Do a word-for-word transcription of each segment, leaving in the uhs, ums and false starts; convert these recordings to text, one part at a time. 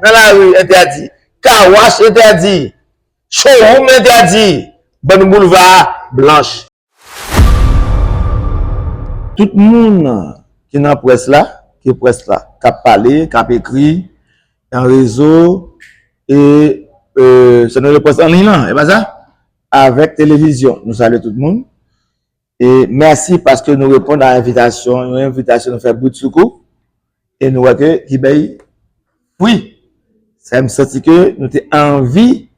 nan lari entèdi, kawach entèdi, showroom entèdi, bann boulva blanch. Tout moun ki nan près la, ki près la, k ap pale, k ap ekri, nan rezo, e, e, sa nou rele près an liy lan, e pa sa? Avèk televizyon. Nou salye tout moun. E mèsi paske nou reponn a envitasyon, yon envitasyon nou fè bridsoukou, e nou wè ke li bay fwi. Sa fè m santi ke nou te anvi,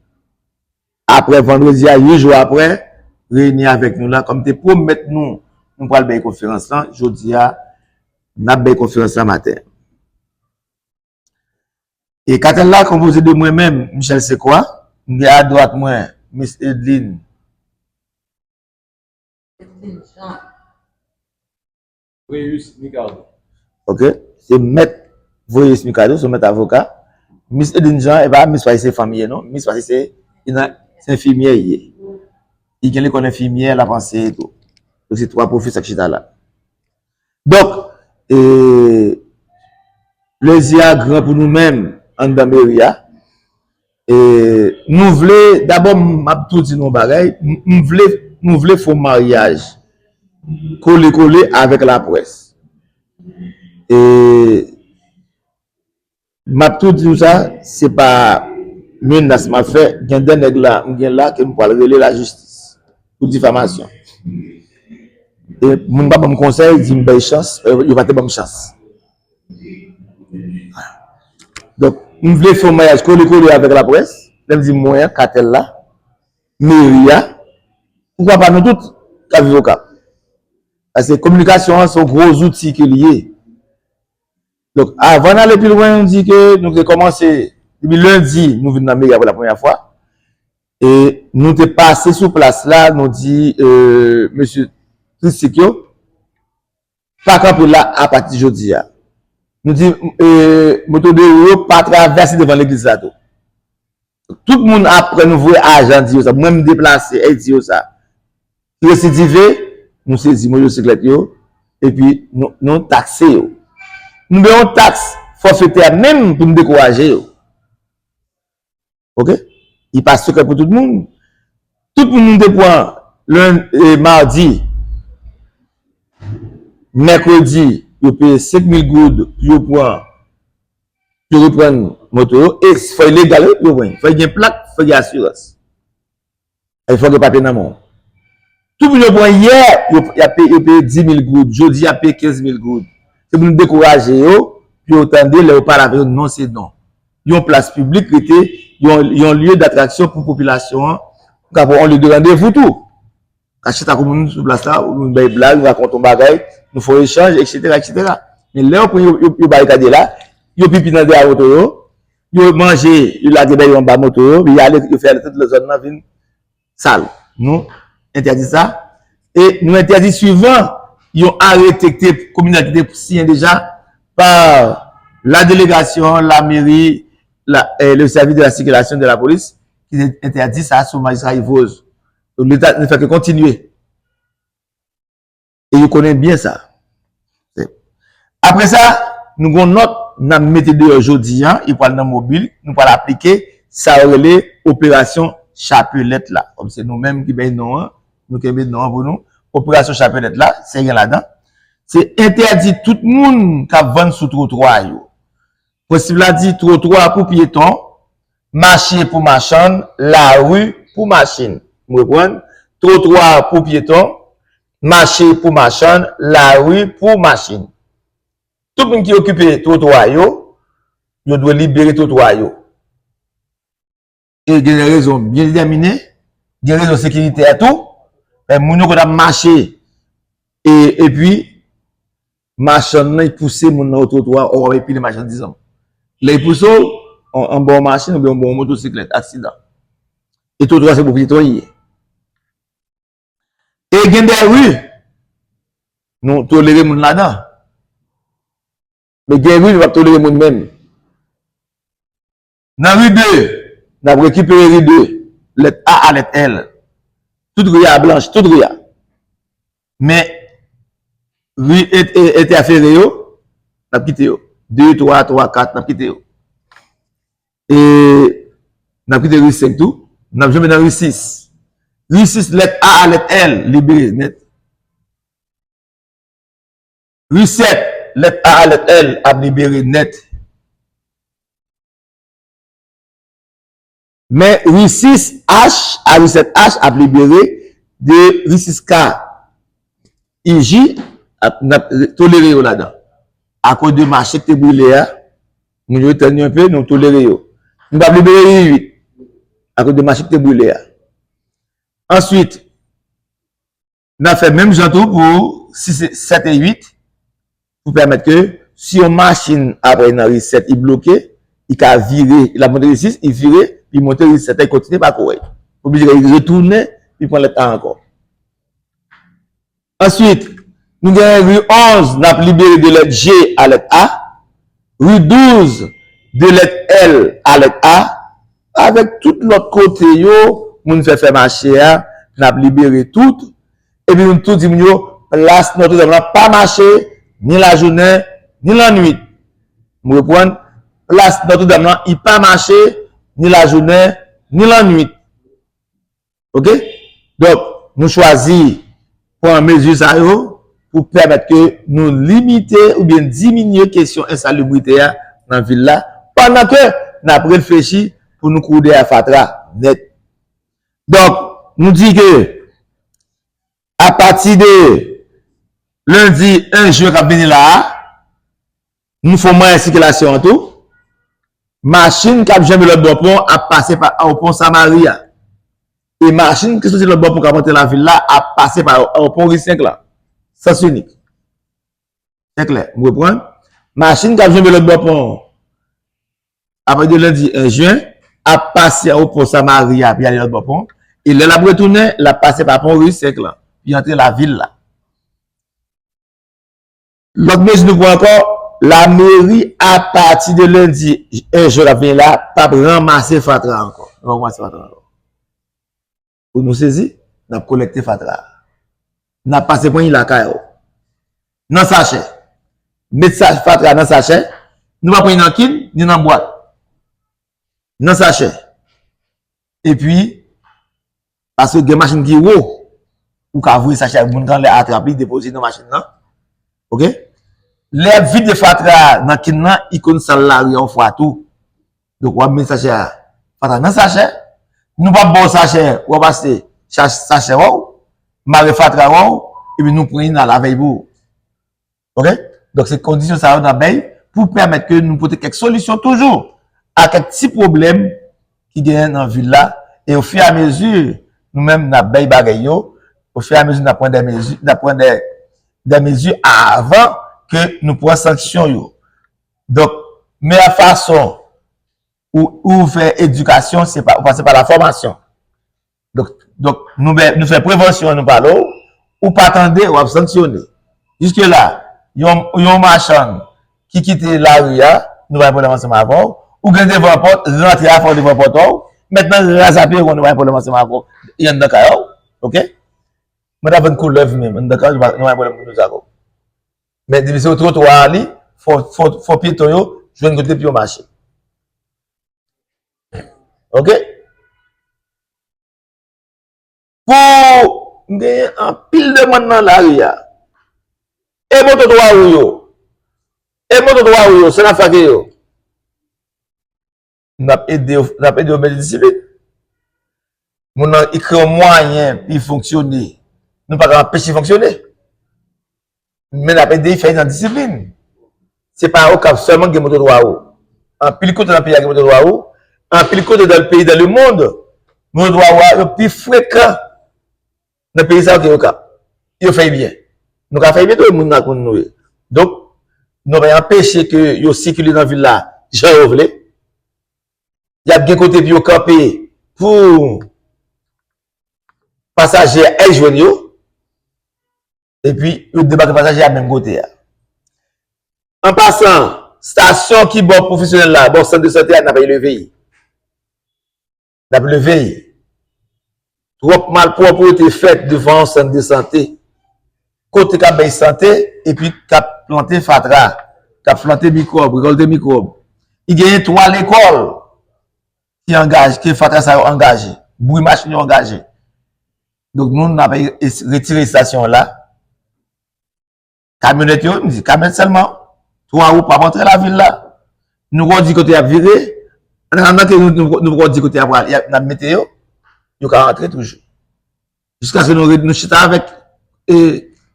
apre vandredi a, uit jou apre, reyini avèk nou la, kòm te pwomèt nou, nou pral bay konferans lan, jodi a, n ap bay konferans lan maten. E katèl la konpoze de mwen menm, Michel Secroix, m gen adwat mwen, Miss Edline. Edline Jean. Voyous Micardo. Ok. Se mèt Voyous Micardo, se yon mèt avoka. Miss Edline Jean, e pa Miss paske se fanm li ye, non. Miss paske se, li nan, se enfimyè li ye. Li gen lekòl enfimyè, l ap anseye tou. Donk, se twa pwofesè k chita la. Donk, e, plezi a gran pou nou menm anndan meri a. E, nou vle, dabò, m ap tou di nou yon bagay, m, m vle, nou vle fè yon maryaj kole kole avèk laprès. E, m ap tou di w sa, se pa menas m ap fè, gen de nèg la, m gen la ke m pral rele lajistis pou difamasyon. E moun pa ban m konsèy, di m bay chans, e yo pa te ban m chans. Donk, m vle fè yon maryaj kole kole avèk laprès, lè m di mwen an, katèl la, meri a, poukwa pa nou tout k ap viv Okap. Paske kominikasyon an se yon gwo zouti ke li ye. Donk, avan n ale pi lwen, nou di ke nou te kòmanse, depi lendi, nou vin nan meri a pou la premyè fwa. E nou te pase sou plas la, nou di, e, mesye Tristik yo, pa kanpe la apati jodi a. Nou di, e, moto de wou yo pa travèse devan legliz la tou. Tout moun apre nou voye ajan di yo sa. Mwen m deplase, e di yo sa. Residive, nou sezi motosiklèt yo, epi nou, nou takse yo. Nou gen yon taks fòfetè menm pou nou dekouraje yo. Ok? Li pa sekrè pou tout moun. Tout moun nou te pran len-, e, madi, mèkredi, yo peye senk mil goud pou yo pran, pou yo reprann moto yo. E fò y legal, wi, pou yo pran. Fò y gen plak, fò y gen asirans. E fò gen papye nan men w. Tout moun yo pran yè, yo, y ap peye, yo peye dis mil goud. Jodi, y ap peye kenz mil goud. Se pou nou dekouraje yo, pou yo tande, lè yo pale avè yo, non, se non. Yon plas piblik rete yon, yon lye datraksyon pou popilasyon an, ka pran yon lye de randevou tou. Ka chita kou moun sou plas la, nou bay blag, nou rakonte yon bagay, nou fè yon echanj, etsetera, etsetera. Men lè yo pran yo, yo, yo barikade la, yo pipi nan dèyè moto yo, yo manje, yo lage dèyè yo anba moto yo, yo ale, yo fè ale tout lòt zòn nan vin sal. Nou entèdi sa. E nou entèdi swivan yon arete ki te, kominal ki te siyen deja pa la délégation, la mairie, la, eh, le service de la circulation de la police, ki te entèdi sa sou majistra Yves Rose. Donk, Leta ne fè ke kontinye. E yo konnen byen sa. Apre sa, nou gon nòt n ap mete deyò jodi a, li pral nan mobil, nou pral aplike sa yo rele operasyon chapelèt la. Kòm se nou menm ki bay non an, nou kenbe non an pou nou. Operasyon chapelèt la, se gen ladan. Se entèdi tout moun k ap vann sou twotwa yo. Prensip la di twotwa pou pyeton, mache pou machann, lari pou machin. M reprann, twotwa pou pyeton, mache pou machann, lari pou machin. Tout moun ki okipe twotwa yo, yo dwe libere twotwa yo. E gen de rezon byen detèmine, gen rezon sekiritè tou, men moun yo konn ap mache, e, epi machann nan, li pouse moun nan o twotwa, ou wè pile machandiz an. Lè li pouse w, an, anba yon machin oubyen anba yon motosiklèt, aksidan. E twotwa se pou pyeton li ye. E gen de ri, nou tolere moun ladan. Men gen ri, nou p ap tolere moun menm. Nan ri de, n ap rekipere ri de, lèt A a lèt L. Tout ri a blanch, tout ri a. Men, ri et-, e-, entèfere yo, n ap kite yo. De, twa, twa, kat, n ap kite yo. E n ap kite ri senk tou. N ap janbe nan ri sis. Ri sis, lèt A a lèt L, libere nèt. Ri sèt, lèt A a lèt L ap libere nèt. Men ri sis H a ri sèt H ap libere de ri sis K. I J ap, n ap tolere yo ladan. Akoz de mache ki te brile a, moun yo tann yo enpe, nou tolere yo. Nou p ap libere ri uit. Akoz de mache ki te brile a. Answit, n ap fè menm jan tou pou sis, sèt e uit, pou pèmèt ke si yon machin apre nan ri sèt, li bloke, li ka vire, l ap monte ri sis, li vire, li monte ri sèt, li kontinye pakou l. Oblije li retounen, li pran lèt A ankò. Answit, nou gen ri onz, n ap libere de lèt G a lèt A, ri douz, de lèt L a lèt A, avèk tout lòt kote yo, moun fè fè mache a, n ap libere tout, epi nou tou di moun yo, plas Nòtredam lan pa mache, ni lajounen, ni lannwit. M reprann, plas Nòtredam lan, li pa mache, ni lajounen, ni lannwit. Oke? Donk, nou chwazi pran mezi sa yo pou pèmèt ke nou limite oubyen diminye kesyon ensalibrite a nan vil la, pandan ke n ap reflechi pou nou koude a fatra nèt. Donk, nou di ke apati de lendi en jen k ap vini la a, nou fè mwayen sikilasyon an tou. Machin k ap janbe lòt bò pon ap pase pa, o pon Samari a. E machin ki soti lòt bò pon k ap rantre lavil la ap pase pa o pon ri senk la. Sans inik. Se klè, m reprann. Machin k ap janbe lòt bò pon, apati de lendi en jen, ap pase o pon Samari a, pi ale lòt bò pon. E lè l ap retounen, l ap pase pa pon ri senk lan, pi antre lavil la. Lòt mezi nou pran ankò, lameri apati de lendi en jen k ap vini la, p ap ranmase fatra ankò. Nou p ap ranmase fatra ankò. Pou nou sezi, n ap kolekte fatra a. N ap pase pran li lakay ou. Nan sachè. Met sa, fatra nan sachè. Nou pa pran li nan kin, ni nan bwat. Nan sachè. Epi, paske gen machin ki wo, ou ka voye sachè a, moun k anlè a trap li, depoze nan machin nan. Oke? Lè y ap vide fatra a nan kin nan, li konn sal lari a yon fwa tou. Donk, w ap met sachè a, fatra nan sachè. Nou p ap ba w sachè, w ap achte cha-, sachè w, mare fatra w, epi nou pran li, n al avè l pou ou. Oke? Donk, se kondisyon sa yo n ap bay pou pèmèt ke nou pote kèk solisyon toujou a kèk ti pwoblèm ki genyen nan vil la. E ofiramezi, nou menm, n ap bay bagay yo. Ofiramezi, n ap pran de mezi, n ap pran de, de mezi avan ke nou pran sanksyon yo. Donk, meyè fason ou, ou fè edikasyon, se pa, ou pase pa la fòmasyon. Donk, donk nou, nou fè prevansyon, nou pale w, ou pa tande, w ap sanksyone. Jiske la, yon, yon machann ki kite lari a, nou pa gen pwoblèm ansanm avè w. Ou gen devan pòt, rantre a fè w devan pòt ou. Mentnan, raze a pye w, nou pa gen pwoblèm ansanm avè w. E anndan kay ou, oke? Mwen ta vann koulèv menm, anndan kay ou, nou pa, nou pa gen pwoblèm pou nou sa avè w. Men depi se trotwa a li, fò, fò, fò pyeton yo jwenn kote pou yo mache. Oke? Pou m genyen anpil demann nan lari a. E moto twa wou yo? E moto twa wou yo, sa n ap fè ak yo? N ap ede yo, n ap ede yo mete disiplin. Moun nan, li kreye yon mwayen pou li fonksyone. Nou pa ka anpeche l fonksyone. Men n ap ede l fè l nan disiplin. Se pa Okap sèlman ki gen moto twa wou. Anpil kote nan peyi a gen moto twa wou. Anpil kote dans le pays, dans le monde, moto twa wou a yo pi frekan nan peyi sa yo ke Okap. Yo fè l byen. Nou ka fè l byen tou, moun ak moun nou ye. Donk, nou pa anpeche ke yo sikile nan vil la jan yo vle. Y ap gen kote pou yo kanpe pou pasaje a al jwenn yo. Epi, yo debake pasaje a menm kote a. An pasan, stasyon ki bò pwofesyonèl la, bò sant de sante a, n ap eleve l. N ap leve l. Twòp malpwòpte fèt devan yon sant de sante. Kote k ap bay sante, epi k ap plante fatra, k ap plante mikwòb, rekòlte mikwòb. Li genyen twa lekòl. ki angaje, ke fatra sa yo angaje, bri machin yo angaje. Donk nou, n ap retire estasyon an la. Kamyonèt yo, m di, kamyonèt sèlman, twa wou p ap antre lavil la. Nou poko di kote y ap vire, an atandan ke nou, nou, nou poko di kote y ap, y ap, n ap mete yo, yo ka antre toujou. Jiskaske nou, nou chita avèk e,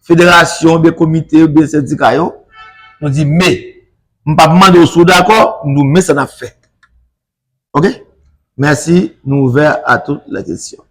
federasyon, oubyen komite, oubyen sendika yo, nou di, men, m p ap mande w si w dakò, m di w, men sa n ap fè. Ok? Mèsi, nou ouvè a tout lè kesyon.